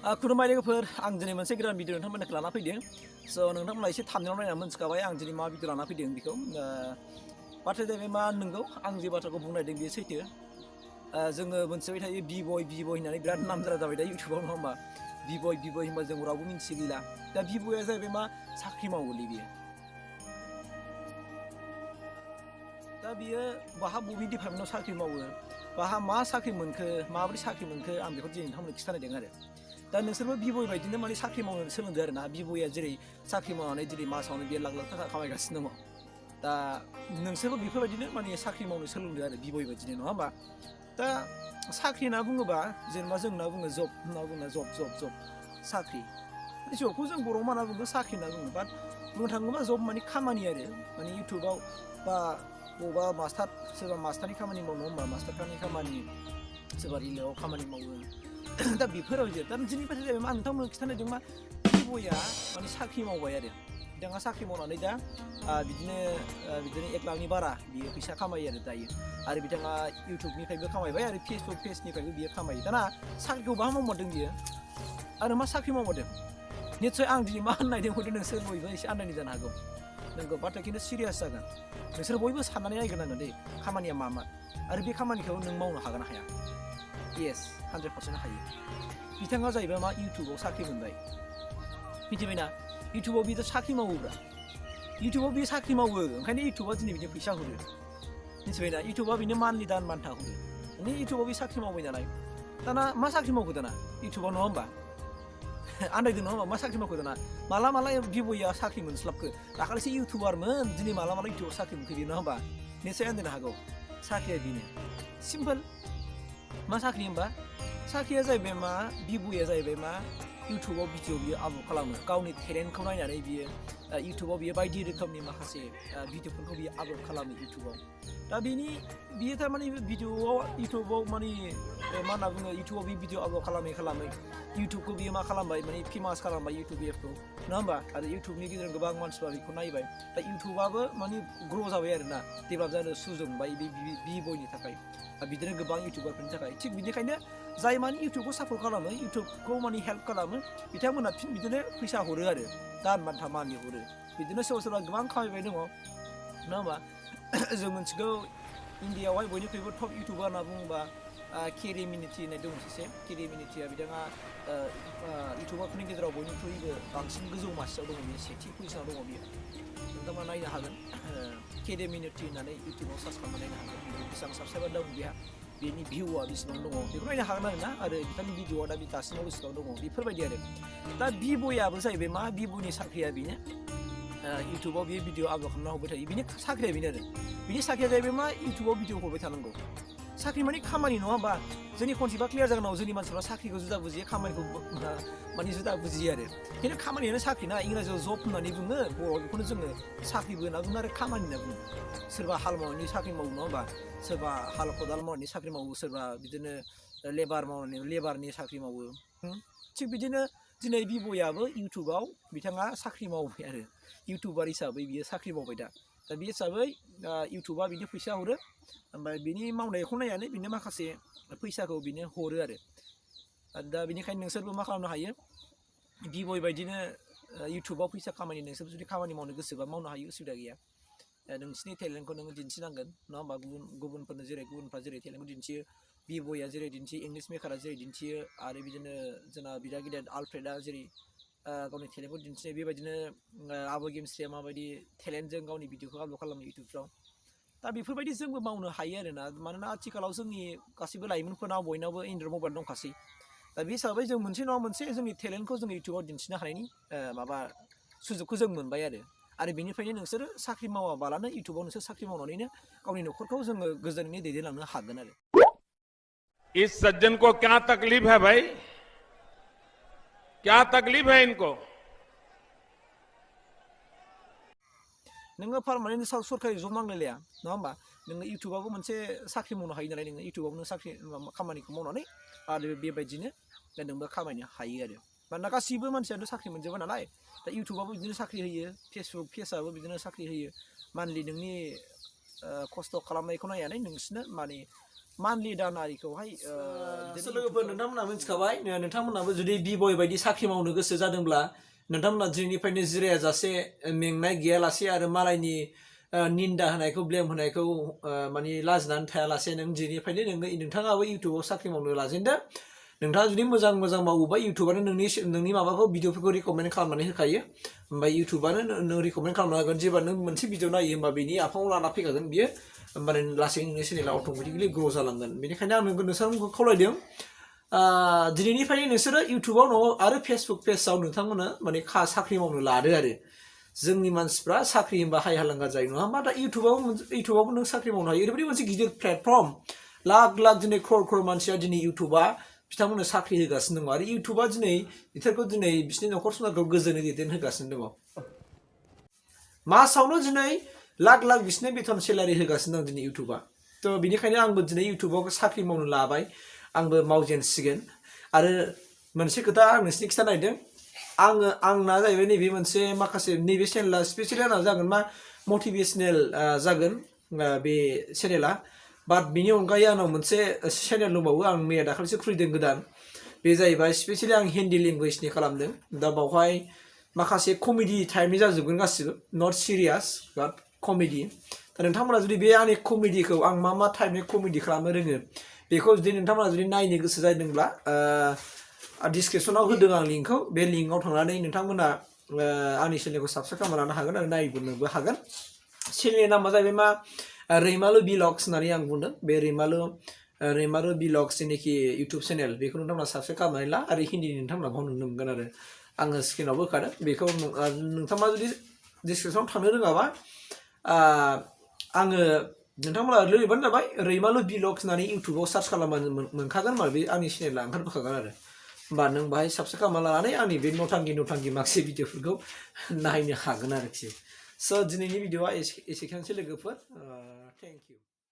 खुलुमबाय लोगोफोर आं दिनै मोनसे गोदान भिडिअ नोंथांमोननो लाना फैदों स' नोंथांमोना एसे थामनेलाव नायना मोनथिखाबाय आं दिनै मा भिडिअ लाना फैदों बेखौ बाथ्राया जाहैबाय मा नंगौ आं जे बाथ्राखौ बुंनायदों बेयो सैथो जोङो मोनथिबाय थायो बि-बय होननानै बिराद नामजादा जाबाय दा इउटुबाव नङा होमबा बि-बय होनबा जों रावबो मिन्थि गैला दा बि-बयआ जाहैबाय मा साख्रि मावोलै बियो दा बियो बाहा बबे डिपार्टमेन्टआव साख्रि मावो बाहा मा साख्रि मोनखो माबोरै साख्रि मोनखो आं बेखौ दिनै नोंथांमोननो खिथानायदों आरो दा नोंसोरबो बि-बय बायदिनो माने साख्रि मावनो सोलोंदो आरो ना बि-बयआ जेरै साख्रि मावनानै दिनै मासावनो 1 लाख थाखा खामायगासिनो दङ दा नोंसोरबो बेफोरबायदिनो माने साख्रि मावनो सोलोंदो आरो बि-बय बायदिनो नङा होमबा दा साख्रि होनना बुङोबा जेनेबा जों होनना बुङो जब होनना बुङो जब साख्रि जबखौ जों बर'आव मा होनना बुङो साख्रि होनना बुङो बाट बुंनो थाङोबा जब माने खामानि आरो माने इउटुबाव बा बबेबा मास्टार सोरबा मास्टारनि खामानि मावनो होमबा मास्टारफोरनि खामानि सोरबा रिलेआव खामानि मावो दा बेफोराव दा दिनै बाथ्राया जाहैबाय मा नोंथांमोन खिथानायदों मा बि-बयआ माने साख्रि मावबाय आरो बिथाङा साख्रि मावनानै दा बिदिनो 1 लाखनि बारा बियो फैसा खामायो आरो दायो आरो बिथाङा इउटुबनिफ्रायबो खामायबाय आरो फेसबुक पेजनिफ्रायबो बियो खामायो दाना साख्रिखौ बाहा मावमारदों बियो आरो मा साख्रि मावमारदों निस्सय आं दिनै मा होननायदों हयथ' नोंसोर बयबो एसे आन्दायनाय जानो हागौ नोंगौ बाथ्राया खिन्थु सिरियास जागोन नोंसोर बयबो साननानै नायग्रोनांगोन दे खामानिया मा आरो बे खामानिखौ नों मावनो हागोन ना हाया येस 100% हायो बिथाङा जाहैबाय मा इउटुबाव साख्रि मोनबाय मिथिबायना इउटुबाव बियो साख्रि मावोब्रा इउटुबाव बियो साख्रि मावो ओंखायनो इउटुबा दिनै बिनो फैसा हरो मिथिबायना इउटुबा बिनो मान्थलि दान बान्था हरो माने इउटुबाव बे साख्रि मावबाय नालाय दाना मा साख्रि मावखो दाना इउटुबाव नङा होमबा आन्दायदों नङा होमबा मा साख्रि मावखो दाना माला बि-बयआ साख्रि मोनस्लाबखो दाखालिसो इउटुबारमोन दिनै माला इउटुबाव साख्रि मोनखो बेयो नङा होमबा निस्सय आन्दायनो हागौ साख्रिया बेनो सिम्पोल मा साख्रि होमबा साख्रिया जाहैबाय मा बि-बयआ जाहैबाय मा इउटुबाव भिडिअ बियो आपल'ड खालामो गावनि टेलेन्टखौ नायनानै बियो इउटुबाव बियो बायदि रोखोमनि माखासे भिडिअफोरखौ बियो आपल'ड खालामो इउटुबाव दा बियो थारमाने इउटुबाव माने मा होनना बुङो इउटुबाव बे भिडिअ आपल'ड खालामै इउटुबखौ बियो मा खालामबाय माने फेमास खालामबाय इउटुब एपखौ नङा होमबा आरो इउटुबनि गेजेरजों गोबां मानसिफ्रा बेखौ नायबाय दा इउटुबाबो माने ग्र' जाबाय आरो ना डेभेलप जानो सुजुग मोनबाय बे बि-बयनि थाखाय बिदिनो गोबां इउटुबारफोरनि थाखाय थिग बिनिखायनो जाय माने इउटुबखौ सापर्ट खालामो इउटुबखौ माने हेल्प खालामो बिथांमोना फिन बिदिनो फैसा हरो आरो दान बान्था मानि हरो बिदिनो सोरबा गोबां खामायबाय दङ नङा होमबा जों मिथिगौ इण्डियाआवहाय बयनिख्रुइबो टप इउटुबार होनना बुङोबा केरिमिनिटि होननाय दं सासे केरिमिनिटिया बिथाङा इउटुबारफोरनि गेजेराव बयनिख्रुइबो बांसिन गोजौ मासियाव दङ बियो सेथि पजिसनाव दङ बियो नोंथांमोना नायनो हागोन केरिमिनिटि होननानै इउटुबाव सार्च खालामना नायनो हागोन बेसेबां साबसक्राइबार दं बेहा बेनि भिउआ बेसेबां दङ बेखौ नायनो हागोन आरो ना आरो बिथांनि भिडिअआ दा दासिमाव बेसेबां दङ बेफोरबायदि आरो दा बि-बयआबो जाहैबाय मा बि-बयनि साख्रिया बेनो इउटुबाव बियो भिडिअ आपल'ड खालामना हरबाय थायो बिनि साख्रिया बेनो आरो बिनि साख्रिया जाहैबाय मा इउटुबाव भिडिअ हरबाय थानांगौ साख्रि माने खामानि नङा होमबा जोंनि कनसेप्टआ क्लियार जागोन जोंनि मानसिफ्रा साख्रिखौ जुदा बुजियो खामानिखौ माने जुदा बुजियो आरो खिन्थु खामानियानो साख्रि ना इंराजियाव जब होननानै बुङो बर'आव बेखौनो जोङो साख्रिबो होनना बुङो आरो खामानि होनना बुङो सोरबा हाल मावनानै साख्रि मावो नङा होमबा सोरबा हाल खदाल मावनानै साख्रि मावो सोरबा बिदिनो लेबार मावनानै लेबारनि साख्रि मावो थिग बिदिनो दिनै बि-बयआबो इउटुबाव बिथाङा साख्रि मावबाय आरो इउटुबार हिसाबै बियो साख्रि मावबाय दा बे हिसाबै इउटुबा बिनो फैसा हरो ओमफ्राय बिनि मावनायखौ नायनानै बिनो माखासे फैसाखौ बिनो हरो आरो दा बेनिखायनो नोंसोरबो मा खालामनो हायो बि-बय बायदिनो इउटुबाव फैसा खामायनो नोंसोर जुदि खामानि मावनो गोसोबा मावनो हायो उसुबिदा गैया नोंसिनि टेलेन्टखौ नोङो दिन्थिनांगोन नङा होमबा गुबुनफोरनो गुबुनफ्रा जेरै टेलेन्टखौ दिन्थियो बि-बयआ जेरै दिन्थियो इंलिश मेकारा जेरै दिन्थियो आरो बिदिनो जोंना बिदा गिदिर आलफ्रेडआ जेरै गावनि टेलेन्टखौ दिन्थियो बेबायदिनो आब' गेमस्रिया माबायदि टेलेन्टजों गावनि भिडिअखौ आपल'ड खालामो इउटुबफ्राव दा बेफोरबायदि जोंबो मावनो हायो आरोना मानोना आथिखालाव जोंनि गासैबो लाइमोनफोरनाव बयनावबो एन्ड्रइड मबाइल दंखासै दा बे हिसाबै जों मोनसे नङा मोनसे जोंनि टेलेन्टखौ जों इउटुबाव दिन्थिनो हानायनि माबा सुजुगखौ जों मोनबाय आरो बेनिफ्रायनो नोंसोरो साख्रि मावाबालानो इउटुबाव नोंसोर साख्रि मावनानैनो गावनि न'खरखौ जोङो गोजोनैनो दैदेनलांनो हागोन आरो इस सज्जन को क्या तकलीफ है भाई क्या तकलीफ है इनको नोङो पारमानेन्ट सरकारि जब नांलायलाया नङा होमबा नोङो इउटुबाबो मोनसे साख्रि मावनो हायो नालाय नोङो इउटुबावनो साख्रि खामानिखौ मावनानै आरो बेबायदिनो नोंबो खामायनो हायो आरो मानोना गासिबो मानसियानो साख्रि मोनजोबा नालाय दा इउटुबाबो बिदिनो साख्रि होयो फेसबुक पेजआबो बिदिनो साख्रि होयो मान्थलि नोंनि खस्थ' खालामनायखौ नायनानै नोंसिनो माने मान्थलि दानारिखौहाय लोगोफोर नोंथांमोना मिथिखाबाय नोंथांमोनाबो जुदि बिबय बायदि साख्रि मावनो गोसो जादोंब्ला नोंथांमोना दिनैनिफ्रायनो जिरायाजासे मेंनाय गैयालासे आरो मालायनि निन्दा होनायखौ ब्लेम होनायखौ माने लाजिनानै थायालासे नों दिनैनिफ्रायनो नोंथाङाबो इउटुबाव साख्रि मावनो लाजेनदो नोंथाङा जुदि मोजां मावोबा इउटुबानो नोंनि माबाखौ भिडिअफोरखौ रिकमेन्ड खालामनानै होखायो ओमफ्राय इउटुबानो नों रिकमेन्ड खालामनो हागोन जेब्ला नों मोनसे भिडिअ नायो होमबा बेनि आफाङाव लाना फैखागोन बियो होमबानो लासै नोंनि चेनेला अट'मेटिकलि ग्र' जालांगोन बेनिखायनो आं नोंसोरखौ खावलायदों दिनैनिफ्रायनो नोंसोरो इउटुबाव न'आव आरो फेसबुक पेजआव नोंथांमोना माने साख्रि मावनो लादो आरो जोंनि मानसिफ्रा साख्रि होनबा हाय हालांगा जायो नङा होमबा दा इउटुबावबो नों साख्रि मावनो हायो ओरैबायदि मोनसे गिदिर प्लेटफर्म लाख दिनै क्रर मानसिया दिनै इउटुबा बिथांमोननो साख्रि होगासिनो दङ आरो इउटुबा दिनै बिसोरखौ दिनै बिसोरनि न'खर संसारखौ गोजोनै दैदेनहोगासिनो दङ मासावनो दिनै लाख बिसोरनो बेथन सेलारि होगासिनो दं दिनै इउटुबा थ' बिनिखायनो आंबो दिनै इउटुबाव साख्रि मावनो लाबाय आंबो मावजेनसिगोन आरो मोनसे खोथा आं नोंसिनि खिथानो नागिरदों आंना जाहैबाय नैबे मोनसे माखासे नैबे चेनेला स्पेसियेलि आंना जागोन मा मटिभेसनेल जागोन बे चेनेला बाट बिनि अनगायै आंनाव मोनसे चेनेल दंबावो आं मैया दाखालिसो खुलिदों गोदान बे जाहैबाय स्पेसियेलि आं हिन्दी लेंगुवेजनि खालामदों दा बावहाय माखासे कमेडि टाइपनि जाजोबगोन गासिबो नट सिरियास बाट कमेडि दा नोंथांमोना जुदि बे आंनि कमेडिखौ आं मा टाइपनि कमेडि खालामनो रोङो बेखौ जुदि नोंथांमोना जुदि नायनो गोसो जादोंब्ला डिसक्रिपसनाव होदों आं लिंकखौ बे लिंकआव थांनानै नोंथांमोना आंनि चेनेलखौ साबसक्राइब खालामना लानो हागोन आरो नायबोनोबो हागोन चेनेलनि नामा जाहैबाय मा रैमालु बिलग्स होननानै आं बुंदों बे रैमालु बिलग्स जेनाखि इउटुब चेनेल बेखौ नोंथांमोना साबस्क्राइब खालामनानै ला आरो हिन्दीनि नोंथांमोना बाव नुनो मोनगोन आरो आङो स्क्रिनावबो होखादों बेखौ नोंथांमोना जुदि डिसक्रिपसनाव थांनो रोङाबा आङो नोंथांमोना लिरबानो जाबाय रैमालु बिलग्स होननानै इउटुबाव सार्च खालामबानो मोनखागोन होनबा बे आंनि चेनेला ओंखारबोखागोन आरो होमबा नों बाहाय साबस्क्राइब खालामना लानानै आंनि बे नथांगि माखासे भिडिअफोरखौ नायनो हागोन आरोखि स' दिनैनि भिडिअआ एसेखानोसै लोगोफोर थेंक इउ